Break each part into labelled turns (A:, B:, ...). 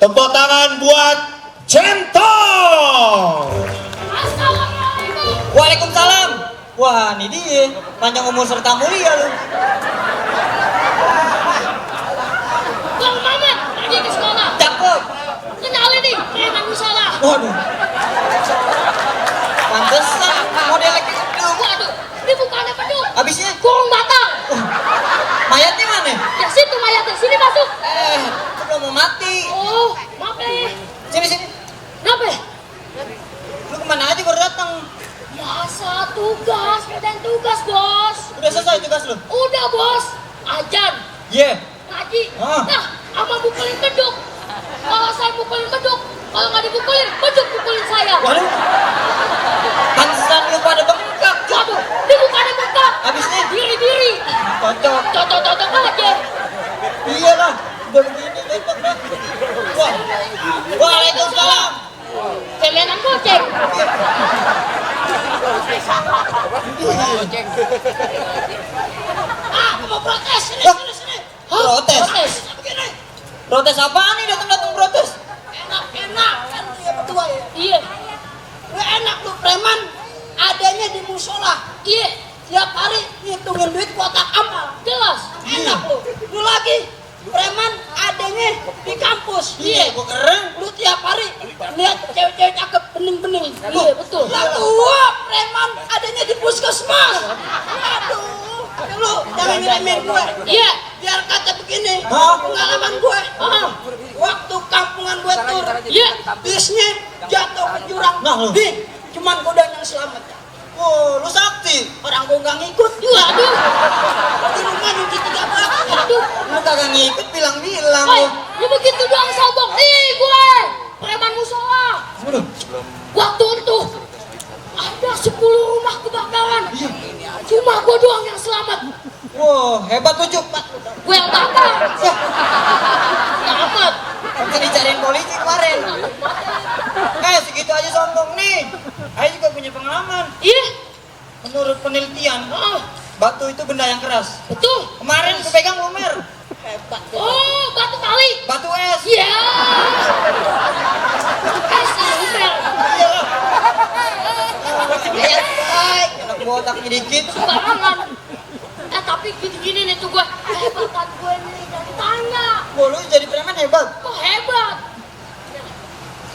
A: Tepuk tangan buat Centong.
B: Assalamualaikum.
C: Waalaikumsalam. Wah, ini dia. Panjang umur serta mulia lu.
B: Bang Mamat, lagi ke sekolah.
C: Cakep.
B: Kenalin nih, preman musola.
C: Waduh. Pantesan model kayak gitu.
B: Waduh, ini bukannya peduk.
C: Habisnya
B: Kurung batang.
C: mayatnya mana?
B: Ya situ mayatnya, sini masuk.
C: Itu belum mau mati.
B: Oh, maaf ya.
C: Sini sini.
B: Kenapa?
C: Lu kemana aja baru datang?
B: Biasa tugas, kerjaan tugas bos.
C: Udah selesai tugas lu?
B: Udah bos, ajan,
C: Iya.
B: ngaji.
C: Ah.
B: Nah, sama pukulin beduk. Kalau saya pukulin beduk, kalau nggak dipukulin, beduk pukulin saya.
C: Waduh. Pantesan lu pada bengkak.
B: Waduh, ini bukannya bengkak.
C: Habisnya
B: Diri-diri.
C: cocok.
B: Cocok-cocok aja.
C: Iyalah. Udah begini cocok dah. Wah. Waalaikumsalam.
B: Cemenan goceng. Ah, aku mau protes. Sini,
C: Hah?
B: sini, sini.
C: Protes?
B: Protes. Begini.
C: Protes apaan nih datang-datang protes?
B: Enak kan lu ya berdua ya. Iya. Lu enak lu preman. Adanya di musola. Iya. Tiap hari ngitungin duit kotak amal. Jelas. Enak lu. Lu lagi preman adanya di kampus.
C: Iya, gua keren.
B: Lu tiap hari lihat cewek-cewek cakep bening-bening. Iya, betul. Lah gua preman adanya di puskesmas. Aduh. Lu jangan nyeremin gue. Iya. Biar kata begini.
C: Hah?
B: Pengalaman gue. Waktu kampungan gue tur. Iya. Bisnya jatuh ke jurang.
C: Nah, lu.
B: Nih, cuman kuda yang selamat.
C: Oh, lu sakti.
B: Orang gue nggak ngikut. Waduh. Di rumah nyuci 3 bak. Aduh.
C: Lu kagak ngikut bilang-bilang
B: Woi,
C: lu.
B: lu begitu doang sombong. Ih, gue preman musola.
C: Waduh.
B: Waktu itu ada 10 rumah kebakaran. Cuma gue doang yang selamat.
C: Wah, hebat lu, Cuk.
B: Gue yang bakar. Selamat.
C: Nanti dicariin polisi kemarin. Segitu aja sombong nih. Ayo juga punya pengalaman.
B: Iya.
C: Menurut penelitian, batu itu benda yang keras.
B: Betul.
C: Kemarin gue pegang lumer.
B: Hebat. Oh, batu kali.
C: Batu es.
B: Iya. Kasih lumer.
C: Iyalah. Lihat, baik. Anak botaknya dikit.
B: Sembarangan. Tapi gini-gini nih tuh gue. Kehebatan gue nih. Jangan tanya.
C: Wah, lu jadi preman hebat.
B: Kok hebat?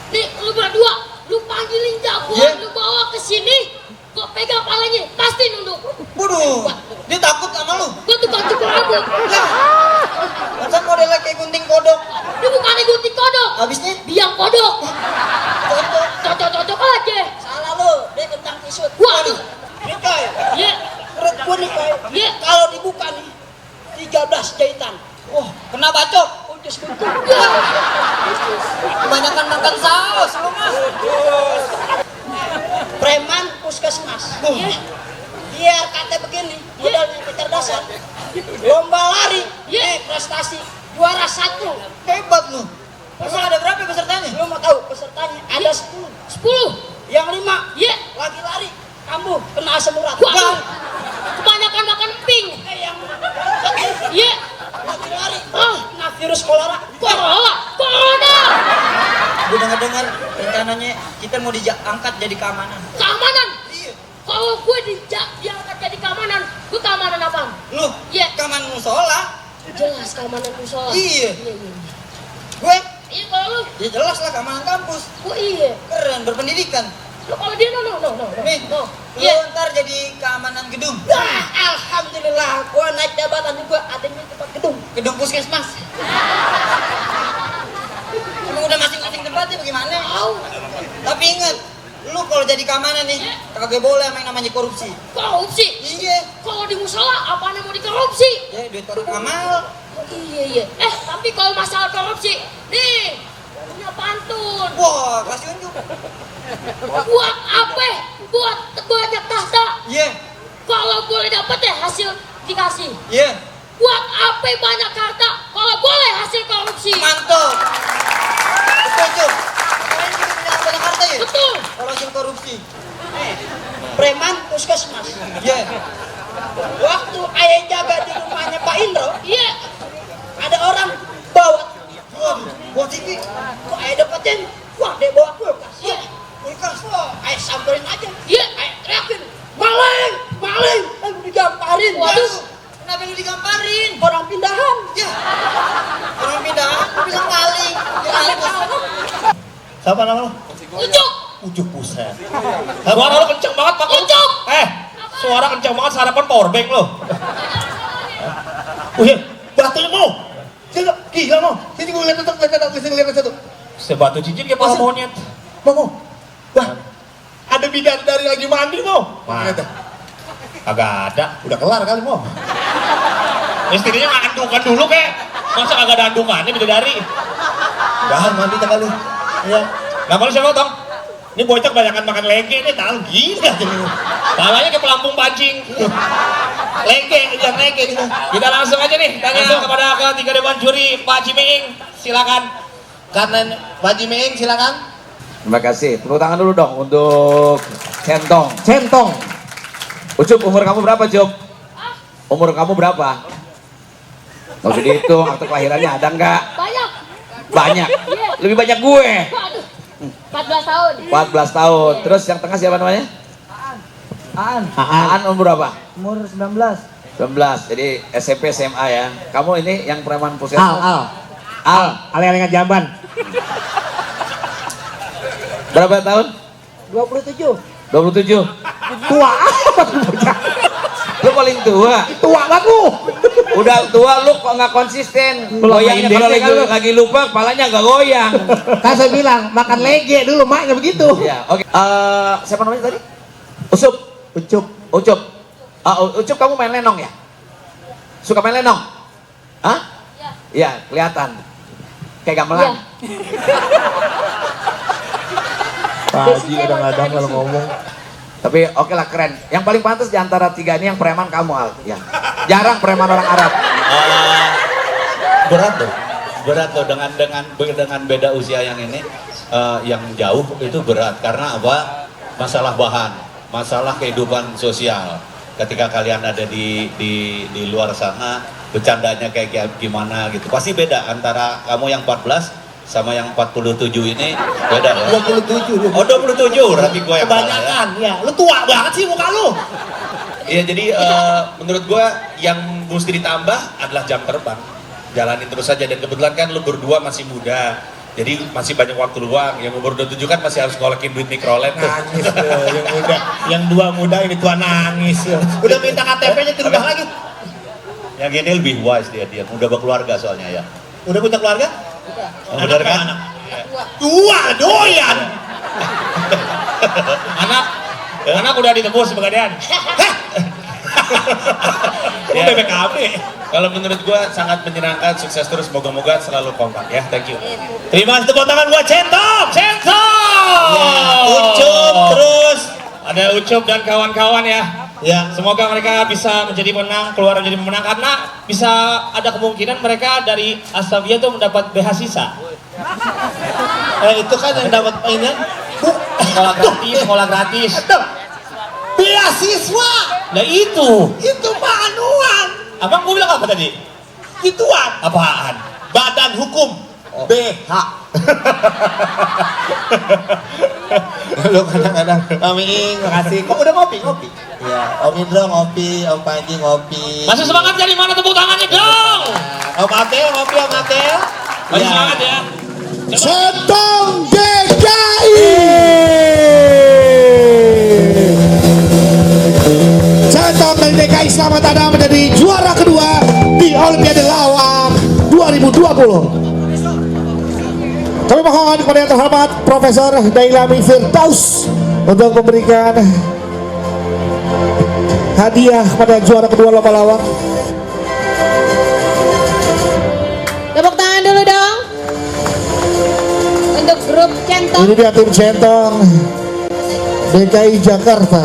B: Nih, lu berdua. Lu panggilin jagoan.
C: Iya.
B: Lu bawa ke sini. Gue pegang palanya. Pasti nunduk.
C: Waduh, dia takut sama lu.
B: Gue tukang cukur rambut.
C: Masa modelnya kayak gunting kodok.
B: Ini bukannya gunting kodok.
C: Habisnya
B: Biang kodok.
C: cocok.
B: Cocok-cocok aja.
D: Salah lu, dia kentang tisut.
B: Waduh.
D: Nih coy,
B: Iya.
D: perut gua nih coy.
B: Iya.
D: Kalau dibuka nih, 13 jahitan.
C: Wah, kena bacok.
D: Ucus bentuk.
C: Kebanyakan makan saus lu mah.
D: Preman puskesmas.
B: Iya.
D: Biar kata begini, modalnya kecerdasan. Lomba lari,
B: Iya.
D: prestasi. Juara 1.
C: Hebat lu. Emang ada berapa pesertanya?
D: Lu mau tahu pesertanya? Ada 10.
B: 10.
D: Yang 5
B: Iya.
D: lagi lari, kambuh, kena asam urat.
B: Waduh. Kebanyakan makan pink.
D: Yang
B: Iya.
D: lagi lari,
B: Ah,
D: kena virus kolera.
B: corona. Corona.
C: Gue dengar rencananya kita mau diangkat jadi keamanan.
B: Keamanan.
C: Iya.
B: Kalau gue diangkat jadi keamanan, gue keamanan apaan?
C: Lu
B: Iya.
C: keamanan musola.
B: Jelas keamanan musola.
C: Iya.
B: Iya, iya.
C: Gue
B: Iya, kalau lu,
C: ya jelas lah keamanan kampus.
B: oh iya.
C: Keren, berpendidikan.
B: Lu kalau dia no.
C: Nih,
B: No.
C: lu
B: Iya.
C: ntar jadi keamanan gedung.
D: Nah, alhamdulillah, gua naik jabatan juga adanya tempat gedung.
C: Gedung puskesmas. Emang udah masing-masing tempatnya bagaimana?
B: Tahu.
C: Tapi ingat, lu kalau jadi keamanan nih, kagak boleh sama yang namanya korupsi.
B: Korupsi.
C: Iya.
B: Kalau di musola, apaan yang mau dikorupsi?
C: Ya, duit kotak amal.
B: Oh, iya. Tapi kalau masalah korupsi, nih, punya pantun.
C: Wah, kasih unjuk.
B: Buat apa? Buat banyak tahta.
C: Iya.
B: Kalau boleh dapet ya hasil dikasih.
C: Iya.
B: Buat apa banyak harta? Kalau boleh hasil korupsi.
C: Mantap. Betul, Cuk. Kalian juga punya banyak harta ya?
B: Betul.
C: Kalau hasil korupsi.
D: Preman puskesmas.
C: Iya.
D: Waktu ayah jaga di rumahnya Pak Indro,
B: Iya.
D: ada orang bawa
C: Waduh, buat
D: Ki. Kok ayah dapetin? Wah, dia bawa kulkas. Iya. Kulkas. Ayah samperin aja. Iya. Ayah teriakin. Maling! Maling! Ayah digamparin. Waduh.
C: Kenapa lu digamparin?
D: Orang pindahan.
C: Ya. Orang pindahan, lu bilang maling. Ya,
A: Siapa nama lo?
B: Ucuk.
A: Ujuk buset. Suara lo kenceng banget Pak.
B: Ucuk.
A: Suara kenceng banget sarapan powerbank lo. Wih, batunya mau. Sini, gila mau. Sini gue lihat satu. Sebatu cincin kayak pala monyet. Mau. Wah, ada bidadari lagi mandi mau. Agak ada. Udah kelar kali mau. Istrinya nggak andungan dulu kek. Masa kagak ada andungannya bidadari? Udahan mandi kali. Iya. Nama lu siapa Tong? Ini bocah kebanyakan makan lege nih, tahu gila jadi. Palanya kayak pelampung pancing. Lege, kejar lege gitu. Kita langsung aja nih tanya kepada ketiga dewan juri, Pak Cimeing, silakan.
E: Karena Pak Cimeing silakan.
F: Terima kasih. Tepuk tangan dulu dong untuk Centong.
E: Centong.
F: Ucup, umur kamu berapa, Cup? Umur kamu berapa? Nggak usah dihitung, akte kelahirannya ada nggak?
B: Banyak.
F: Banyak. Lebih banyak gue.
B: Waduh. 14 tahun.
F: 14 tahun. Terus yang tengah siapa namanya? Aan umur berapa?
C: Umur 19.
F: 19. Jadi SMP SMA ya. Kamu ini yang preman puskesmas. Al.
E: Yang jamban.
F: Berapa tahun?
C: 27.
F: 27.
E: Tua amat
F: Lu paling tua.
E: Tua banget lu.
F: Udah tua lu kok nggak konsisten. Goyangnya kalau lagi lupa kepalanya nggak goyang.
E: Kan saya bilang makan lege dulu maknya begitu.
F: Ya, oke. Siapa namanya tadi? Ucup. Ucup. Ucup kamu main lenong ya? Suka main lenong? Hah? Iya, kelihatan. Kayak gamelan.
E: Pak Haji kadang-kadang kalau ngomong.
F: Tapi oke lah, keren. Yang paling pantas di antara tiga ini yang preman kamu, Al. Ya. Jarang preman orang Arab.
A: Berat loh dengan beda usia yang ini, yang jauh itu berat karena apa? Masalah bahan, masalah kehidupan sosial. Ketika kalian ada di luar sana, bercandanya kayak gimana gitu. Pasti beda antara kamu yang 14 sama yang 47 ini beda ya?
E: 27.
A: Oh 27, berarti gue yang
E: Kebanyakan, ya. Lu tua banget sih muka lu.
A: Iya jadi menurut gue yang mesti ditambah adalah jam terbang. Jalanin terus saja dan kebetulan kan lu berdua masih muda. Jadi masih banyak waktu luang. Yang umur 27 kan masih harus ngolekin duit mikrolet tuh.
E: Nangis yang muda. Yang dua muda ini tua nangis. Udah minta KTP-nya dirubah lagi.
A: Yang ini lebih wise dia udah berkeluarga soalnya ya.
E: Udah punya keluarga?
A: Benar kan?
E: Tua doyan.
A: Anak udah ditebus pegadaian. Ya, BPKB. Kalau menurut gua sangat menyenangkan, sukses terus, moga-moga selalu kompak ya. Thank you. Terima kasih tepuk tangan buat Centong.
E: Ucup terus.
A: Ada Ucup dan kawan-kawan ya.
E: Ya.
A: Semoga mereka bisa menjadi pemenang, keluar menjadi pemenang karena bisa ada kemungkinan mereka dari Astavia tuh mendapat beasiswa.
E: Itu kan yang dapat mainnya.
A: Sekolah gratis.
E: Beasiswa.
A: Nah itu
E: Pak anuan.
A: abang gue bilang apa tadi?
E: Gituan.
A: Apaan?
E: Badan Hukum. BH. Lu kadang-kadang Kami makasih. Kok udah ngopi? Iya, Om Indro ngopi, Om Panji ngopi.
A: Masih semangat dari mana tepuk tangannya dong?
E: Om Atel ngopi, Om Atel.
A: Masih semangat ya.
E: Centong DKI. Centong dari DKI selamat datang menjadi juara kedua di Olimpiade Lawak 2020. Kami mohon kepada yang terhormat Profesor Dailami Firdaus untuk memberikan hadiah kepada juara kedua lomba lawak.
B: Tepuk tangan dulu dong. Untuk grup Centong.
E: Ini dia tim Centong DKI Jakarta.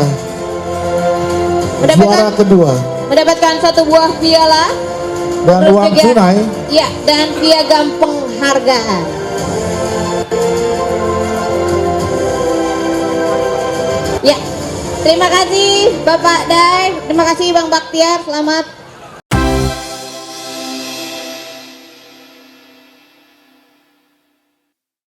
E: Juara kedua.
B: Mendapatkan satu buah piala
E: Dan
B: terus
E: uang
B: juga,
E: tunai.
B: ya, dan piagam penghargaan. Ya, terima kasih Bapak Dai, terima kasih Bang Baktiar, selamat